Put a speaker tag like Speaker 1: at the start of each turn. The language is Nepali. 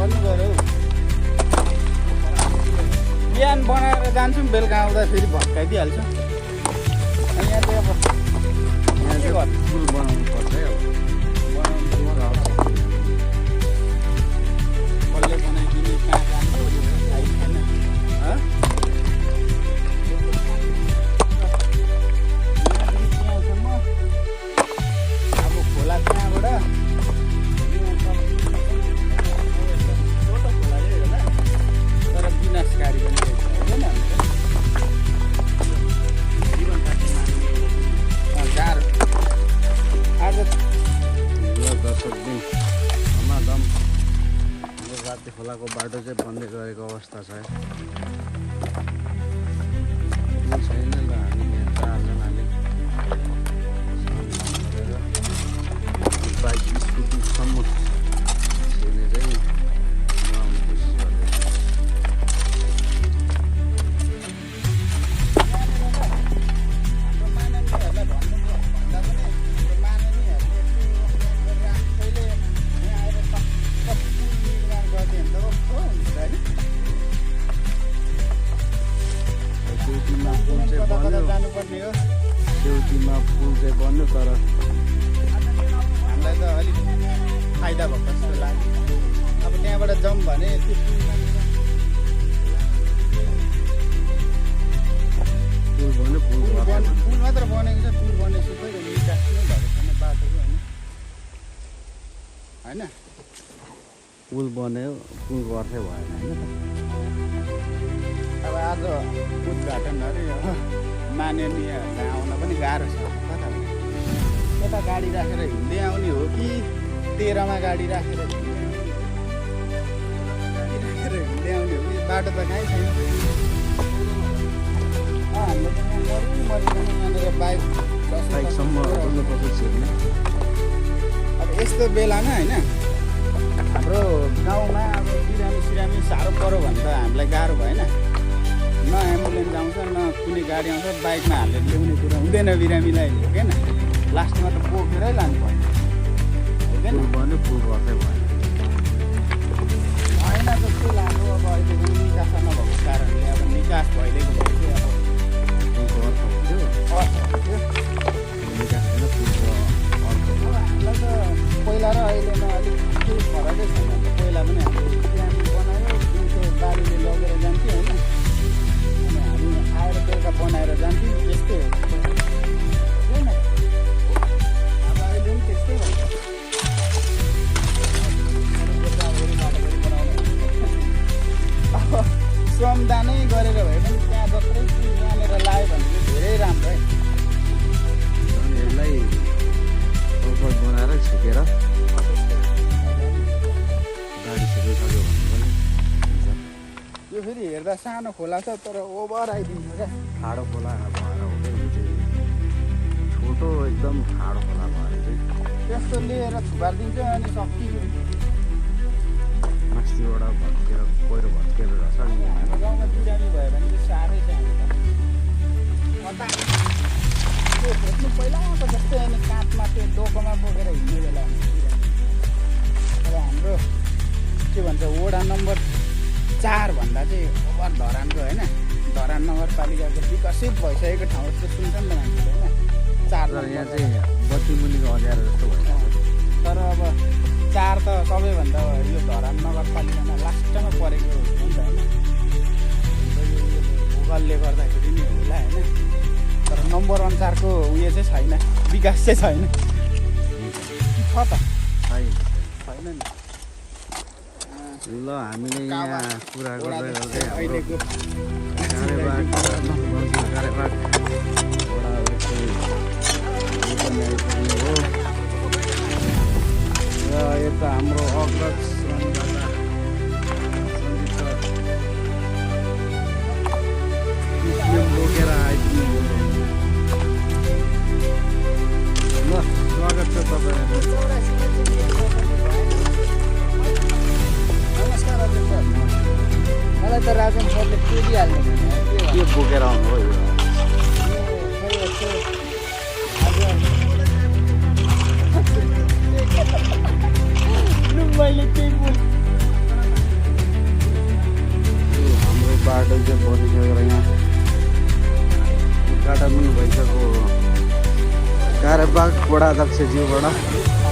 Speaker 1: चल्नु गऱ्यो बिहान बनाएर जान्छौँ बेलुका आउँदा फेरि भत्काइदिइहाल्छौँ यहाँ चाहिँ अब
Speaker 2: यहाँ चाहिँ पुल बनाउनु पर्छ है
Speaker 1: कसले बनाइदिने कहाँ जानु थाहै छैन त्यहाँसम्म अब खोला त्यहाँबाट छोटो खोला रे होला तर विनाशकारी पनि रहेछ होइन गाह्रो आज
Speaker 2: दर्शक दिन धमाधम राति खोलाको बाटो चाहिँ बन्दै गरेको अवस्था छ छैन ल हामी यहाँ चारजनाले बाइक स्कुटीसम्म छिर्ने चाहिँ बनाउने कोसिस गर्दैछ
Speaker 1: जानुपर्ने हो
Speaker 2: सेउटीमा पुल चाहिँ बन्यो तर
Speaker 1: हामीलाई त अलिक फाइदा भएको जस्तो लाग्यो अब त्यहाँबाट जाउँ भने त्यो
Speaker 2: पुल बन्यो पुल
Speaker 1: पुल मात्र बनेको छ पुल बनेपछि खोइ विकास नै भएको छैन बाटोको होइन
Speaker 2: पुल बन्यो पुलको अर्थै भएन होइन
Speaker 1: अब आज उद्घाटन अरे माननीयहरूलाई आउन पनि गाह्रो छ कता यता गाडी राखेर हिँड्दै आउने हो कि 13मा गाडी राखेर हिँड्दै आउने हो कि बाटो त कहीँ छैन हामीले त यहाँ मरिकन यहाँनिर
Speaker 2: बाइकसम्म बोल्नुपर्छ छिर्ने
Speaker 1: अब यस्तो बेलामा होइन हाम्रो गाउँमा अब बिरामी साह्रो पऱ्यो भने त हामीलाई गाह्रो भएन न एम्बुलेन्स आउँछ न कुनै गाडी आउँछ बाइकमा हालेर ल्याउने कुरा हुँदैन बिरामीलाई होइन लास्टमा त बोकेरै लानु पर्ने हुँदैन
Speaker 2: भन्यो पुल अर्थै भएन
Speaker 1: होइन जस्तो लाग्यो अब अहिले पनि निकास नभएको कारणले अब निकास भइदिएको भए चाहिँ अब
Speaker 2: पुलको अर्थ हुन्थ्यो निकास छैन पुलको अर्थ
Speaker 1: अब हामीलाई त पहिला र अहिलेमा अलिक केही फरकै छैन पहिला पनि हामीले बिरामी बनायो जुन चाहिँ बारीले लगेर जान्थ्यो होइन अनि हामी आएर बेलुका बनाएर जान्थ्यौँ त्यस्तै हो होइन अब अहिले पनि त्यस्तै भन्छ अब श्रमदानै गरेर भए पनि त्यहाँ जत्रै यहाँनिर लायो भने चाहिँ धेरै राम्रो है
Speaker 2: यसलाई रोबोट बनाएर छिकेर गाडी छिरिसक्यो भने पनि हुन्छ
Speaker 1: यो फेरि हेर्दा सानो खोला छ तर ओभर आइदिन्छ क्या
Speaker 2: ठाडो खोला भएर हुँदैन चाहिँ छोटो एकदम ठाडो खोला भएर चाहिँ
Speaker 1: त्यस्तो लिएर थुपारिदिन्छ अनि सकियो
Speaker 2: मास्तिबाट भत्केर पहिरो भत्केर रहेछ नि
Speaker 1: हाम्रो गाउँमा बिरामी भयो भने चाहिँ साह्रै छ अन्त त्यो खोज्नु पहिला त जस्तै अनि काँधमा त्यो डोकोमा बोकेर हिँड्ने बेला अब हाम्रो के भन्छ वडा नम्बर 4 भन्दा चाहिँ ओभर धरानको होइन धरान नगरपालिकाको विकसित भइसकेको ठाउँ जस्तो सुन्छ नि त मान्छेले होइन 4
Speaker 2: तर यहाँ चाहिँ बत्ती मुनिको अँध्यारो जस्तो भइरहेको
Speaker 1: तर अब 4 त सबैभन्दा यो धरान नगरपालिकामा लास्टमा परेको हो नि त होइन भूगोलले गर्दाखेरि नि होला होइन तर नम्बर अनुसारको उयो चाहिँ छैन विकास चाहिँ छैन छ त छैन नि
Speaker 2: ल हामीले यहाँ कुरा गर्दै गर्दै
Speaker 1: अहिलेको
Speaker 2: कार्यभाग हो र यता हाम्रो अग्रज श्रमदाता बोकेर आइपुग्नु ल स्वागत छ तपाईँहरू
Speaker 1: नमस्कार हजुर सर मलाई त राजन सरले कुदिहाल्नु
Speaker 2: के बोकेर आउनु हो
Speaker 1: मैले त्यही बोल
Speaker 2: तर्फबाट अध्यक्षज्यूबाट